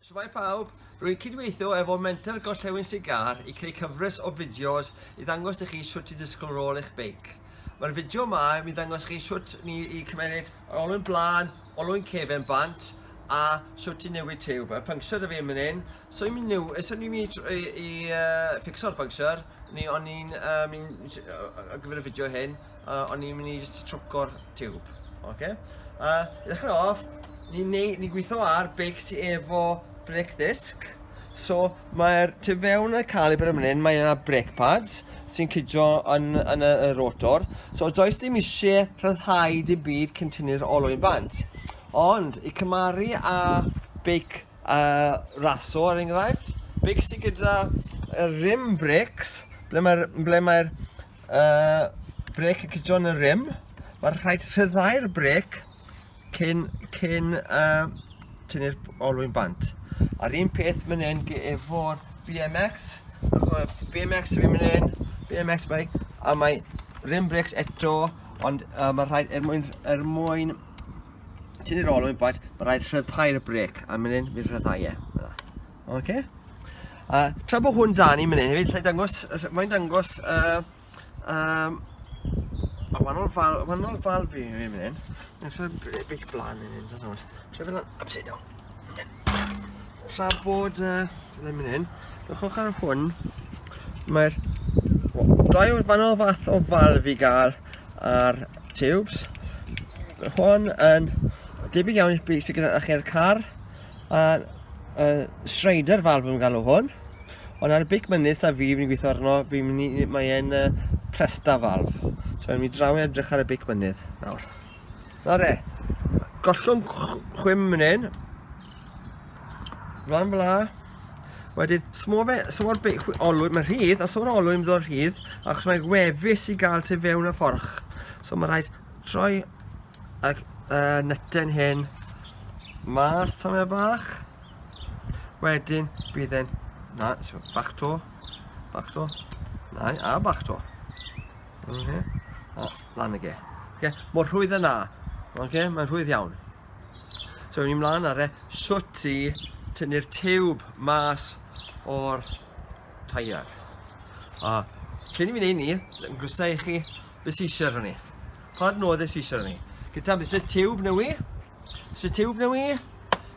Shwmae pawb! Rwy'n cydweithio efo Menter Gorllewin Sir Gâr i creu cyfres o fideos i ddangos i chi shwt i disgwyl rôl eich beic. Mae'r fideo yma yn mynd i ddangos chi shwt ni i cymeryd yr olwyn blaen, olwyn cefen bant a shwt i newid tiwb. Mae puncture da fi yn mynd hyn. So i'n mynd new, so ni'n mynd i, i, i uh, fixo'r puncture, ni o'n i'n uh, mynd ar gyfer y fideo hyn, uh, o'n i'n mynd i just trwco'r tiwb. Okay? I ddechrau off, ni'n ni, ni gweithio ar beic sy efo brake disc. So mae'r tu fewn y caliber yn hyn, mae yna brake pads sy'n cydio yn, yn y, y rotor. So does dim eisiau rhyddhau dim byd cyn tynnu'r olwyn bant. Ond i cymaru â beic uh, raso er enghraifft, beic sydd gyda rim brakes, ble mae'r ble mae'r Uh, brêc y cydio yn y rim. Mae'n rhaid rhyddhau'r brêc cyn, cyn uh, tynnu'r olwyn bant. A'r un peth mynd hyn efo'r BMX. BMX sy'n mynd hyn, BMX bike, a mae rim brakes eto, ond uh, mae rhaid er mwyn, er mwyn tynnu'r olwyn bant, mae rhaid rhyddhau'r brêc, a mynd hyn, fi'n rhyddhau e. Oce. A tra bod hwn da ni mynd hyn hefyd, lle dangos, mae'n dangos uh, um, a wahanol fal, wahanol fal fi yn mynd hyn. Nes o'r beic blaen yn hyn, dros Tra fel upside down. Tra bod uh, ddim yn hyn, drychwch ar hwn, mae'r dau wahanol fath o falf i gael ar tubes. Mae hwn yn debyg iawn i'r beth sydd gyda chi'r car. A uh, Schrader valve yn galw hwn. Ond ar y beic mynydd sa fi fi'n gweithio arno, fi'n mynd i, mae e'n uh, Presta valve. So fi'n mynd i draw i edrych ar y beic mynydd nawr. Nawr e, gollwng chwim yn hyn. Flan fel la. Wedyn, smo fe, smo'r beic, olwyn, mae'n rhydd, a smo'r olwyn mynd o'r rhydd, achos mae'n gwefus i gael tu fewn y fforch. So mae rhaid troi Ac uh, nyten hyn mas tamed bach. Wedyn bydd e'n... Na, so bach to. Bach to. Na, a bach to. Okay. A lan ag e. Okay. Mor rhwydd yna. Okay, mae'n rhwydd iawn. So, ni'n mlaen ar e, sut i tynnu'r tiwb mas o'r taiar. A cyn i mi wneud ni, yn gwsau i chi beth sy'n eisiau arno ni. Pa adnoddau sy'n eisiau arno ni? Gyda, bydd eisiau tiwb newi. Eisiau tiwb newi.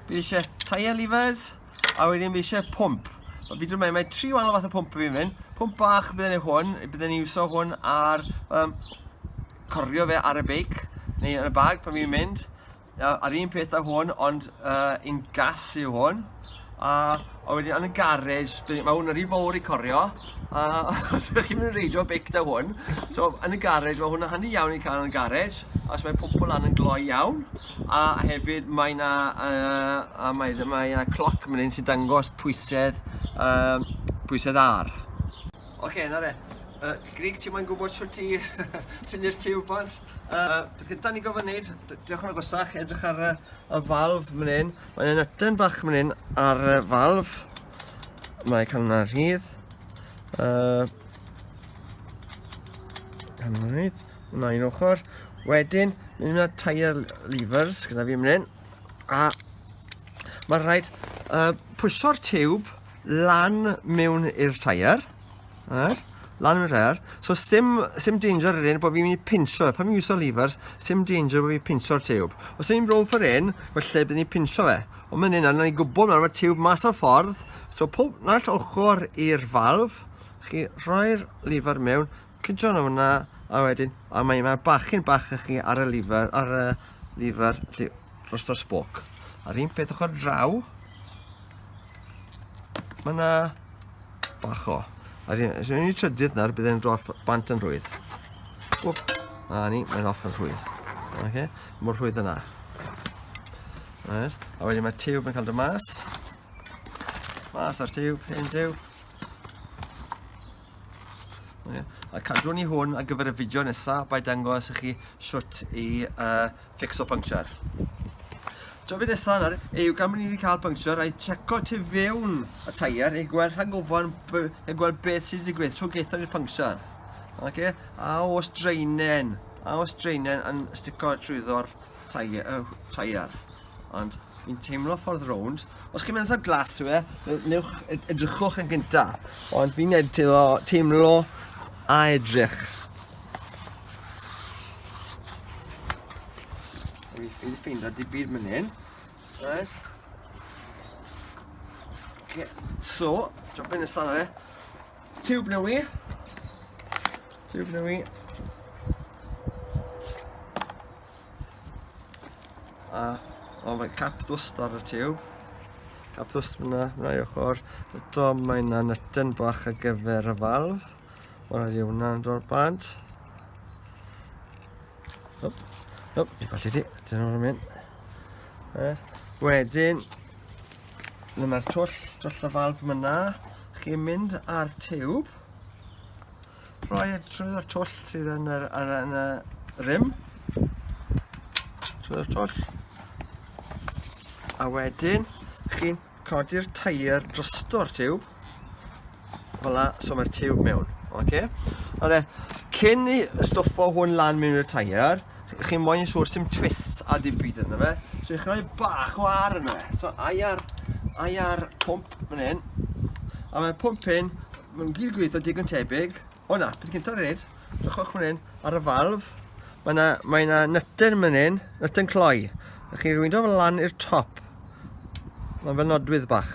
Bydd eisiau tyre levers. A wedyn bydd eisiau pwmp. Fi dwi'n meddwl, mae tri wahanol fath o pwmp fi'n mynd. Pwmp bach bydd yn ei hwn, bydd yn ei iwso hwn ar um, corio fe ar y beic neu yn y bag pan fi'n mynd. A'r un peth â hwn, ond uh, un gas yw hwn. A, a wedyn yn y garej, mae hwn yn rhy fawr i corio. A os ydych chi'n mynd reidio beic da hwn, so yn y garej, mae hwn yn handi iawn i cael yn y garej, os mae pwmpo lan yn gloi iawn. A hefyd mae yna, uh, a mae, mae yna cloc mynd hyn sy'n dangos pwysedd, uh, pwysedd ar. Oce, okay, na re. Uh, Grig, ti'n moyn gwybod sut i tynnu'r tiwb bant? Uh, peth gyntaf ni'n gofyn wneud, diolch yn agosach, edrych ar y, y falf mynd hyn. Mae'n nytyn bach mynd hyn ar y falf. Mae'n cael yna rhydd. Uh, cael yna rhydd. Hwna un ochr. Wedyn, mynd yna tyre levers gyda fi mynd hyn. A mae'n rhaid uh, pwyso'r tiwb lan mewn i'r tyre. Right. Lan yn yr So sim, sim danger yr un bod fi'n mynd i pinsio. E. Pan fi'n iwso levers, sim danger bod fi'n pinsio'r tiwb. Os ni'n rownd ffor un, felly bydd ni'n pinsio fe. Ond mae'n un, ni'n gwybod nawr mae'r tiwb mas o'r ffordd. So pob naill ochr i'r valve, chi rhoi'r lever mewn, cydio nhw fyna, a wedyn, a mae, mae bachyn bach i chi ar y lever, ar y lever, dros o'r spoke. A'r un peth ochr draw, mae yna bach o. A os yw'n trydydd nawr, bydd e'n dod bant yn rhwydd. Wp, a ni, mae'n off yn rhwydd. Okay? Mor rhwydd yna. Right. A wedyn mae tiwb yn cael dod mas. Mas ar tiwb, hyn tiwb. Okay. A cadw ni hwn ar gyfer y fideo nesaf, by dangos i chi sut i uh, ffixo puncture. Job i nesaf nawr yw gan bod ni wedi cael puncture, rhaid checo tu fewn y taier i gweld rhag ofan, i gweld beth sydd wedi digwydd. So gaethon ni'r puncture. Okay? A oes draenen, a oes draenen yn stico trwyddo'r taier. Ond Fi'n teimlo ffordd rownd. Os chi'n meddwl taw glas yw e, newch, edrychwch yn gynta. Ond fi'n teimlo, teimlo a edrych. Fi ffili ffeindo di byd mynd hyn. Right. Okay. So, jobyn nesaf na fe. Tiwb newi. Tiwb newi. A, o, mae cap ddwst ar y tiwb. Cap ddwst fyna, fyna i ochr. Eto, mae yna nytyn bach ar gyfer y falf. Mae'n rhaid i hwnna'n dod bant. Op, op, i golli di. Dyna nhw'n mynd. Wedyn, dyma'r twll, twll y falf yna. Chi'n mynd ar tiwb. Rhoi e trwy'r twll sydd yn yr, yn, yn y rim. Trwy'r twll. A wedyn, chi'n codi'r tair drosto'r tiwb. Fel la, so mae'r tiwb mewn. Okay? Nawr e, cyn i stwffo hwn lan mewn i'r tair, chi'n moyn yn siŵr sy'n twists a dim byd yna fe. So chi'n rhoi bach o ar yna fe. So ai ar, ai ar pwmp fan hyn. A mae'r pwmp hyn, mae'n gyd gweithio digon tebyg. O na, peth cyntaf rhaid, drychwch fan hyn, ar y falf, mae yna mae yna nytyn fan hyn, nytyn cloi. A chi'n rwyndo fel lan i'r top. Mae'n fel nodwydd bach.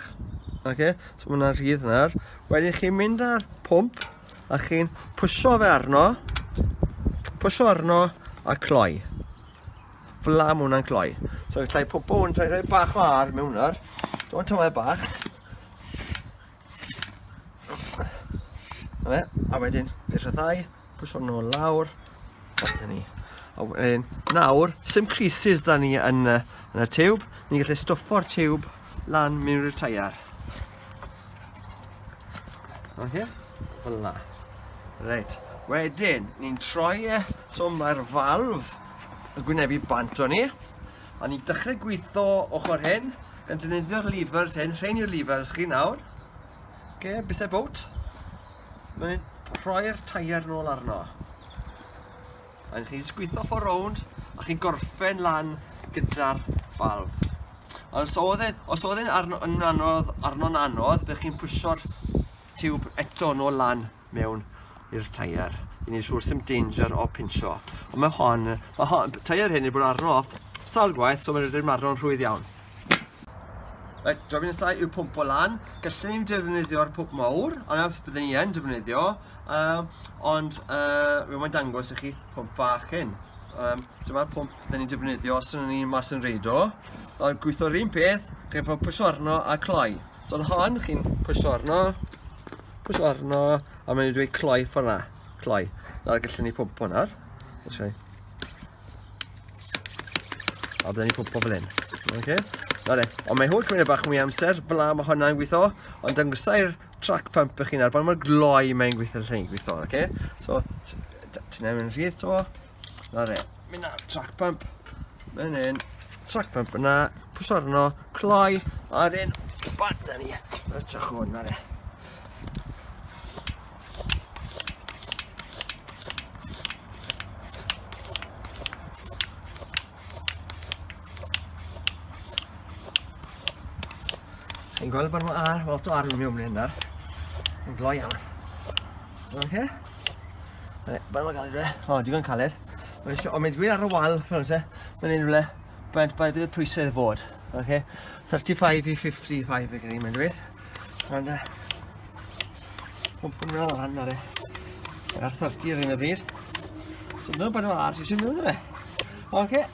Okay? So mae hwnna'n rhydd nawr. Wedyn chi'n mynd ar pwmp a chi'n pwysio fe arno, pwysio arno a cloi. Fel la mae hwnna'n cloi. So gallai pwmpo hwn, rhoi bach o ar mewn nawr. So mae'n tymed bach. Na fe, a wedyn, bydd rhyddhau, pwysio nôl lawr, a dyna ni. A wedyn, nawr, sim creases da ni yn, yn y tiwb, ni'n gallu stwffo'r tiwb lan mewn i'r taiar. Ok, fel yna. Reit, wedyn, ni'n troi e, so mae'r falf yn gwynebu bant o ni, a ni'n dechrau gweithio ochr hyn, gan defnyddio'r levers hyn, rhain yw'r levers chi nawr. Ok, bysau boat. Mae'n rhoi'r taiar nôl arno. A chi'n sgwitho ffordd rownd a chi'n gorffen lan gyda'r falf. Os oedd e'n os oedd e'n arno, yn anodd, arno'n anodd, byddwch chi'n pwysio'r tiwb eto nôl lan mewn i'r taiar. I ni'n siŵr sy'm danger o pinsio. Ond mae hon, mae hon, taiar hyn i bod arno off sawl gwaith, so mae'n rhaid arno'n rhwydd iawn. Reit, job nesaf yw pwmpo lan. Gallwn ni'n defnyddio'r pwmp mawr, ond na byddwn ni yn defnyddio, ond fi moyn dangos i chi pwmp bach hyn. Dyma'r pwmp byddwn ni'n defnyddio os ydyn ni mas yn reido. Ond gweithio'r un peth, chi'n fod pwysio arno a cloi. So yn hon, chi'n pwysio arno, pwysio arno, a mae'n dweud cloi ffordd na, cloi. Nawr gallwn ni pwmpo nawr. Let's try. A byddwn ni'n pwmpo fel hyn. Okay. Na le. Ond mae hwn cymryd bach mwy amser, fel la mae hwnna'n gweithio, ond dangosai'r track pump i chi nawr, pan mor gloi mae'n gweithio lle ni'n gweithio, okay? So, ti'n newid yn rhydd to. Na le, mynd ar track pump, mynd hyn, track pump yna, pwysio arno, cloi, a wedyn, bant â ni. Ytrach hwn, na le. Chi'n gweld bod nhw ar, lot o ar mewn hyn nawr. Yn gloi iawn. Oce. Mae'n mor galed fe. O, digon caled. Mae'n eisiau, ond mae'n gwir ar y wal, fel yna, mae'n un rhywle, mae'n bydd y pwysau fod. Oce. 35 i 55 fe gen i, mae'n dweud. Ond, pwmp yn fel rhan ar e. Ar 30 ar hyn o bryd. So dyna bod nhw ar, sy'n eisiau mewn i fe. Oce.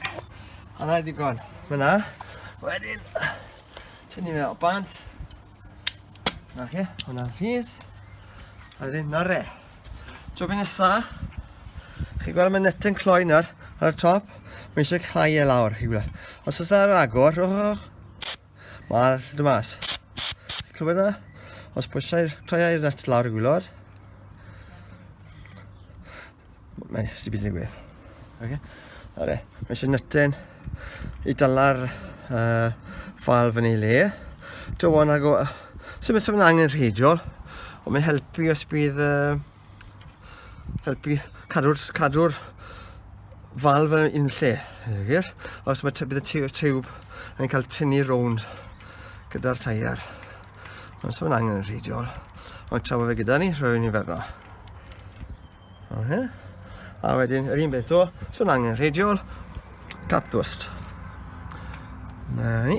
A na digon. Mae na. Wedyn, tynnu fe o bant. Na chi, hwnna'n rhydd. A wedyn, na re. Job i nesa. Chi'n gweld mae net yn cloi nawr ar y top. Mae eisiau cau e lawr, chi'n gweld. Os oes ar agor, oh, Mae'r dy mas. Clywed na? Os pwysau'r toiau'r nut lawr y gwylod. Mae sy'n byd yn digwydd. Okay. Are, mae eisiau nytyn i dala'r ffal yn ei le. Dyw hwn ag o... Sy'n mynd sy'n angen rheidiol, ond mae'n helpu os bydd... Helpu cadw'r cadw Valve yn un lle, gwir. Os mae bydd y tiwb yn cael tynnu rownd gyda'r taiar. Ond so mae'n angen yn rheidiol. Ond tra bod fe gyda ni, rhoi ni ferno. Okay. A wedyn, yr un beth o, so mae'n angen rheidiol, cap ddwst. Na ni.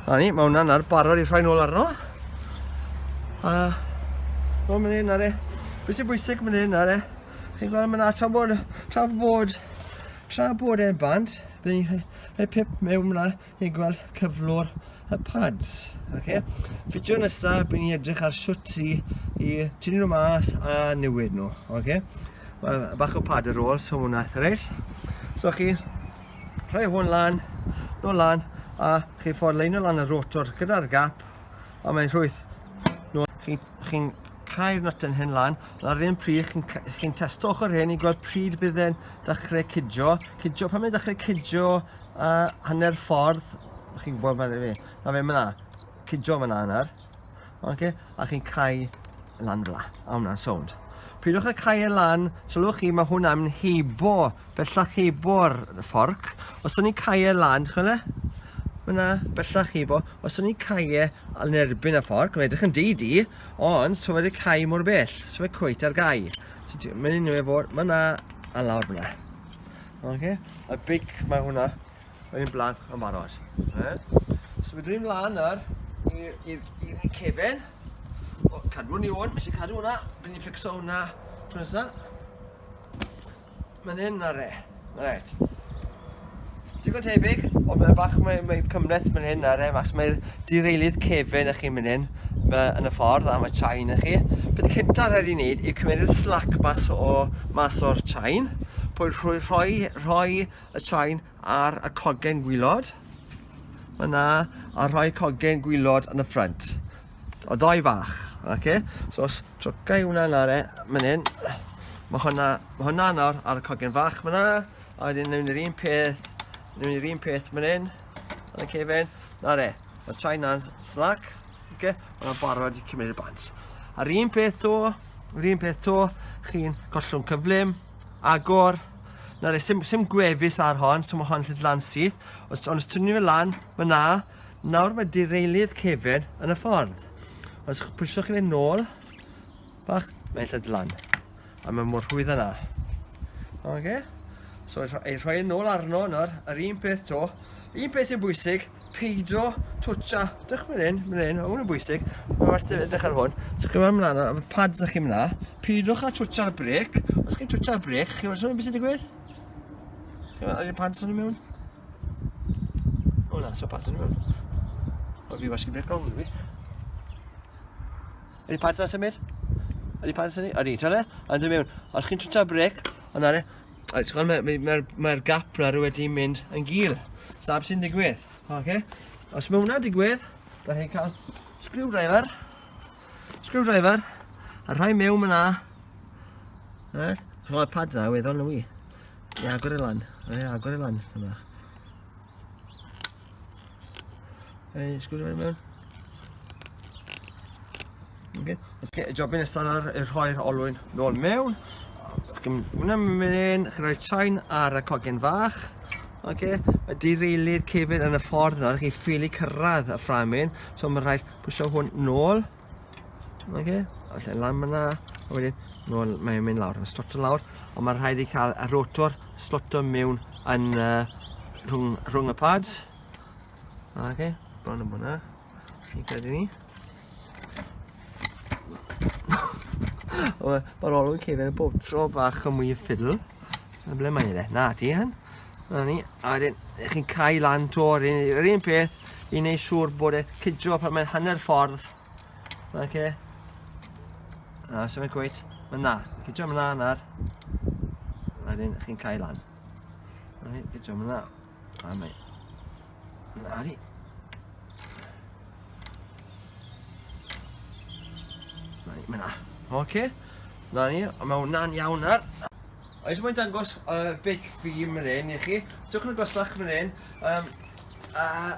Na ni, mae hwnna'n ar barod i rhoi nôl arno. A, nôl mynd hyn, ar e. Beth sy'n bwysig mynd hyn, ar e? Chi'n gweld mynd tra bod, tra bod, tra bod e'n bant, bydd ni'n rhoi pip mewn fyna i gweld cyflwr y pads. Okay? Fideo nesaf, bydd ni'n edrych ar shwt i, i tynnu nhw mas a newid nhw. Okay? Mae bach o pad ar ôl, so hwnna eitha reit. So chi, rhoi hwn lan, nôl lan, a chi ffordd leino lan y rotor gyda'r gap, a mae'n rhwyth. Chi'n chi cau'r nutyn hyn lan, ond ar yr un pryd chi'n chi testo ochr hyn i gweld pryd bydd e'n dechrau cydio. Cydio, pan mae'n dechrau cydio a hanner ffordd, chi'n gwybod beth fi, na fe fyna, cydio fyna yna. Okay? A chi'n cau lan fel a hwnna'n sownd. Peidiwch â cau e lan, sylwch chi, mae hwnna'n mynd heibo, bellach heibo'r fforc. Os o'n i'n cau e lan, chwile, mae yna bellach heibo. Os o'n i'n cau e yn erbyn y fforc, mae'n edrych yn di di, ond so wedi cau mor bell, so fe cweit ar gau. So, mae'n unrhyw e fod, mae yna, a lawr fyna. Okay? A big mae hwnna yn un blaen yn barod. Eh? So fe dwi'n mlaen nawr i'r cefen. O, cadw ni hwn, mae eisiau cadw hwnna. Bydd ni'n fixo hwnna tro nesaf. Mae'n hyn ar e. Right. Digon tebyg, ond mae bach mae, mae cymhleth mynd hyn ar e, mas mae'r direilydd cefen i chi mynd hyn yn y ffordd a mae chain i chi. Beth cyntaf rhaid i wneud yw cymryd y slack mas, o, mas o'r chain, pwy rhoi, rhoi, rhoi y chain ar y cogen gwylod. Mae na, a rhoi cogen gwylod yn y ffrant. O ddoi fach, okay? So os trwca i hwnna nawr e, mynd hyn, mae hwnna, mae hwnna nawr ar y cogen fach fyna, a wedyn newn ni'r un peth, newn ni'r un peth mynd hyn, yn y cefen, na re, mae China'n slack, okay? Mae'n barod i cymryd y bant. A'r un peth to, yr un peth to, chi'n gollwng cyflym, agor, na re, sim, sim gwefus ar hon, so mae hon lle lan syth, os, ond os tynnu fe lan, mae na, nawr mae direilydd cefen yn y ffordd. Os pwyswch chi fe nôl, bach, mae'n lle lan. A mae mor rhwydd yna. Oce. Okay. So ei rhoi yn ôl arno nawr, yr un peth to. Un peth sy'n bwysig, peidio twtio. Dych mynd hyn, mynd hyn, hwn yn bwysig. Mae werth edrych ar hwn. So chi'n mynd ymlaen, y pads ych chi'n mynd Peidiwch â twtio'r brec. Os chi'n twtio'r brec, chi'n gwybod beth sy'n digwydd? Chi'n gwybod, ydy'r pads yn mewn? O na, so pads yn mewn. O fi wasgu brec wrong, fi. Ydy pads na symud? Ydy pads yn ni? Ydy, ti'n le? Ond dwi'n mewn. Os chi'n twtio brec, ond ar e, ti'n gweld, mae'r mae, mae, mae gap na wedi mynd yn gil. Snab sy'n digwydd. Okay. Os mae hwnna'n digwydd, da chi'n cael screwdriver, screwdriver, a rhoi mewn yna. Right. Rhoi'r pad na, weddol nhw i. I agor e lan. I agor e lan. Yma. Ei, sgwrdd mewn. Okay. Okay, y jobyn nesaf nawr yw rhoi'r olwyn nôl mewn. Chi'n hwnna mynd in, chi'n rhoi chain ar y cogen fach. Okay. Mae direilydd cefn yn y ffordd nawr, chi'n ffili cyrraedd y fframyn, so mae'n rhaid pwysio hwn nôl. Okay. A lle lan fyna, a wedyn nôl, mae'n mynd lawr, mae'n slotio lawr, ond mae'n rhaid i cael y rotor slotio mewn yn uh, rhwng, rhwng y pads. Okay, bron yn hwnna. Chi'n credu ni. Mae'r olwg cefn yn bob tro bach yn mwy o ffidl. Na ble mae'n e? Na ti, hyn. Na ni. A wedyn, chi'n cael lan to, yr un, yr un peth, i wneud siŵr bod e cydio pan mae'n hanner ffordd. Oce. Okay. Na, sy'n mynd cweit. Mae na. Cydio mae na na'r. A wedyn, chi'n cael lan. Na ni, cydio mae na. A mae... Na ni. Na ni, mae na. Oce. Na ni, mae hwnna'n iawn ar. Oes mwyn dangos uh, beic fi fan hyn i chi. Os dewch yn agosach fan hyn, um, uh,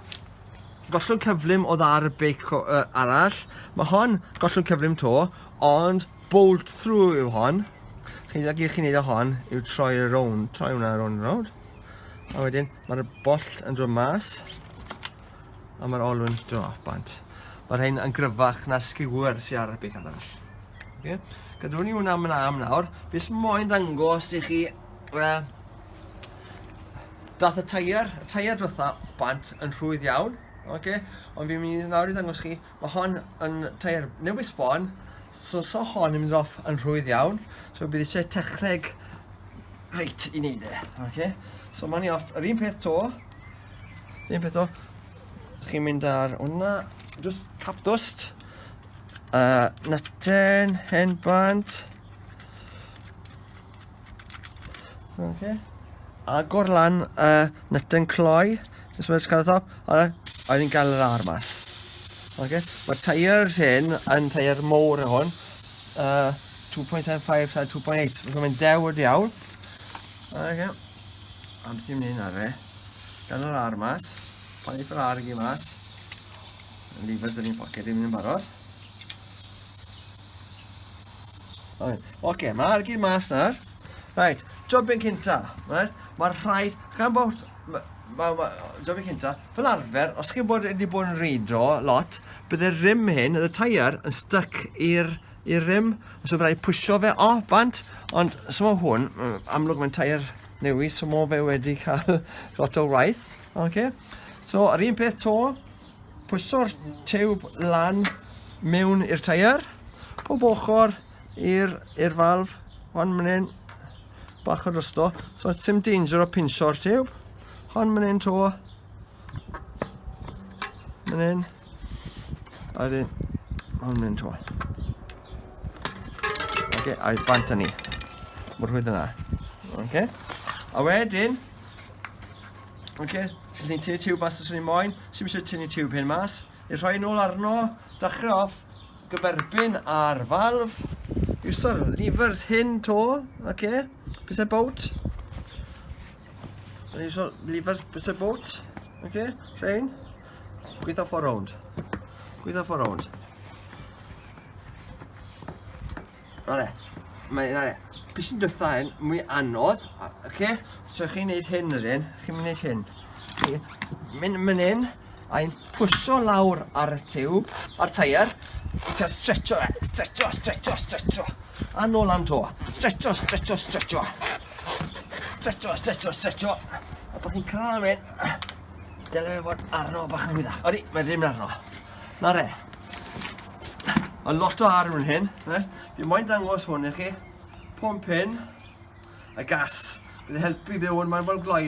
gollwng cyflym oedd ar y beic uh, arall. Mae hon gollwng cyflym to, ond bolt through yw hon. Chi, ag i chi wneud o hon yw troi rownd, troi hwnna rownd rownd. A wedyn mae'r bollt yn dod mas a mae'r olwyn dod off bant. Mae'r rhain yn gryfach na'r skewer sydd ar y beic arall. Okay. Gadwn ni hwnna am am nawr. Fi jyst moyn dangos i chi dath y teier, y teier diwetha bant yn rhwydd iawn. Okay. Ond fi'n mynd nawr i ddangos chi, mae hon yn teier newydd sbon, so so hon yn mynd off yn rhwydd iawn. So bydd eisiau techneg reit i wneud e. Okay. So mae'n i off yr un peth to. Un peth to. Chi'n mynd ar hwnna, just cap dust. Nyten, hen bant. Okay. Agor lan y nyten cloi. Just mae'n cael y top. A wedyn gael yr ar mas. Okay. Mae'r tyres hyn yn tyre mowr y hwn. 2.75 a 2.8. Felly mae'n dewr iawn. Okay. A beth i'n mynd ar e? Gael yr ar mas. Pan eith yr ar i mas. Levers yn un poced i'n mynd yn barod. Oce, okay, mae'r gyd mas nawr. Right, jobyn cynta. Right? Mae'r rhaid, gan bod, ma, ma, jobyn cynta, fel arfer, os chi'n bod wedi bod yn reido lot, bydde'r rim hyn, y tyre, yn stuck i'r i'r rim, so bydd rhaid pwysio fe off bant, ond so mae hwn, amlwg mae'n tyre newydd, so mae fe wedi cael lot o waith. Okay. So, yr un peth to, Pwyso'r tiwb lan mewn i'r teier, pob ochr i'r falf, hon mynd hyn, bach o drosto, so sim danger o pinsio'r tiwb, hon mynd hyn to, mynd hyn, a wedyn, hon mynd hyn to. Ok, a bant â ni. Mor rhwydd yna. Ok, a wedyn, Ok, ti'n ni'n tynnu tiwb mas os o'n i'n moyn. Sy'n eisiau tynnu tiwb hyn mas. I rhoi nôl arno, dechrau off gyferbyn ar falf. Iwso'r levers hyn to, ok. Bysau boat. Iwso'r levers bysau boat, ok. Rhain. Gweithio ffordd rownd. Gweithio ffordd rownd. Na re. Mae, na re. Beth sy'n dwytha hyn, mwy anodd, oce? Okay? So chi'n neud hyn yr un, chi'n mynd hyn. Chi mynd mynd hyn, a i'n pwysio lawr ar y tiwb, ar teier, i ta stretcho e, stretcho, stretcho, stretcho. A nôl am to. Stretcho, stretcho, stretcho. Stretcho, stretcho, stretcho. A bod chi'n cael mynd, dyle fe fod arno bach yn hwyddach. Odi, mae ddim arno. Na re. Mae lot o ar yn hyn. Right? Fi moyn dangos hwn i chi. Pump hyn. Y gas. Bydd helpu bydd hwn, mae'n mor gloi.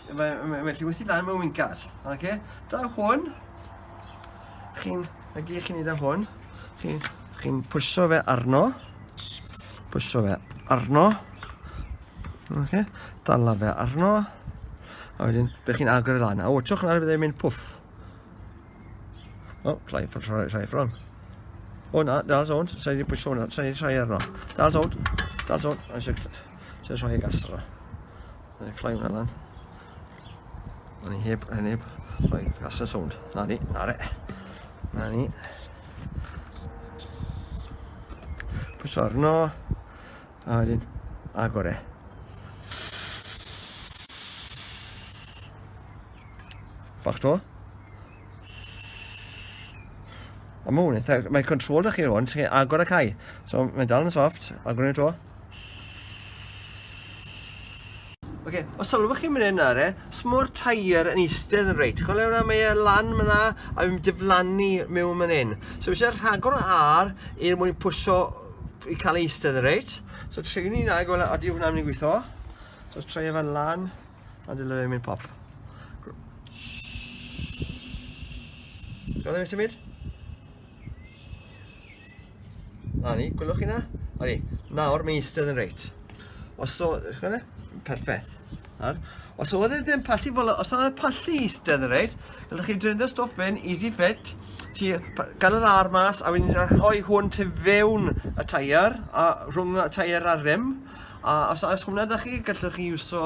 Mae'n mae, mae lliwythu lan mewn wincad. Okay? Da hwn. Chi'n, na gyd chi'n neud â hwn. Chi'n chi pwysio fe arno. Pwysio fe arno. Okay? Dala fe arno. A wedyn, bydd chi'n agor e lan. A watchwch nawr bydd e'n mynd pwff. O, rhai, rhai, rhai ffrong. O na, dal sownd, sa'n wedi pwysio hwnna, sa'n wedi rhai arno. Dal sownd, dal sownd, a eisiau rhoi y gas arno. Mae'n cloi hwnna lan. O'n i heb, yn heb, rhoi gas yn sownd. Na ni, na re. Na ni. Pwysio arno, a wedyn agor e. Bach to. A mae hwn eitha, mae control da chi hwn, ti'n agor y cae. So mae'n dal yn soft, agor yn to. Oce, okay, os sylwch chi'n mynd yna, re, smo'r tair yn eistedd yn reit. Chwilio hwnna, mae e lan fyna a mae'n diflannu mewn fan hyn. So eisiau rhagor o ar i'r mwyn pwysio i cael ei eistedd yn reit. So treiwn ni na, gweld odi hwnna'n mynd i gweithio. So troi e fel lan. A dyle fe mynd pop. Gweld e'n symud? Na ni, gwelwch chi na? Odi, nawr mae'n eistedd yn reit. Os o, chwilio? Perffaith. Ar. Os oedd e ddim pallu fel, os oedd e pallu eistedd yn reit, gallwch chi drindio stwff yn, easy fit, ti gael yr ar mas a wedyn rhoi hwn tu fewn y tair, a rhwng y tair a'r rim, A os oes hwnna da chi, gallwch chi iwso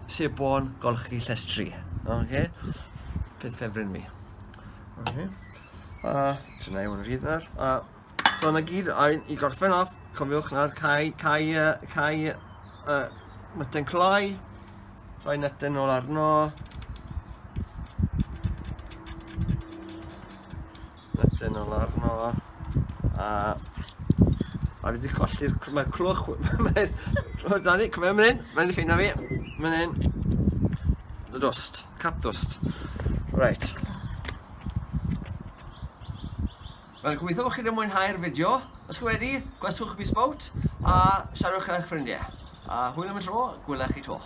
sebon golchi llestri. Okay. Peth ffefryn fi. Okay. A dyna i hwn rhydd nawr. A, so yna gyd, a i gorffen off, Cofiwch nawr, cau, cau, uh, cau uh, nytyn cloi, rhoi nytyn ôl arno. Nytyn ôl arno. A, a fi wedi colli'r... Mae'r clwch... Mae'r... Dani, cofio mynd hyn, mae'n ffeindio fi. Mynd hyn. Y dwst, cap dwst. Right. Wel, gobeithio bod chi wedi mwynhau'r fideo. Os chi wedi, gwasgwch bys bowt a siarwch â'ch ffrindiau. A hwyl am y tro, gwela chi to.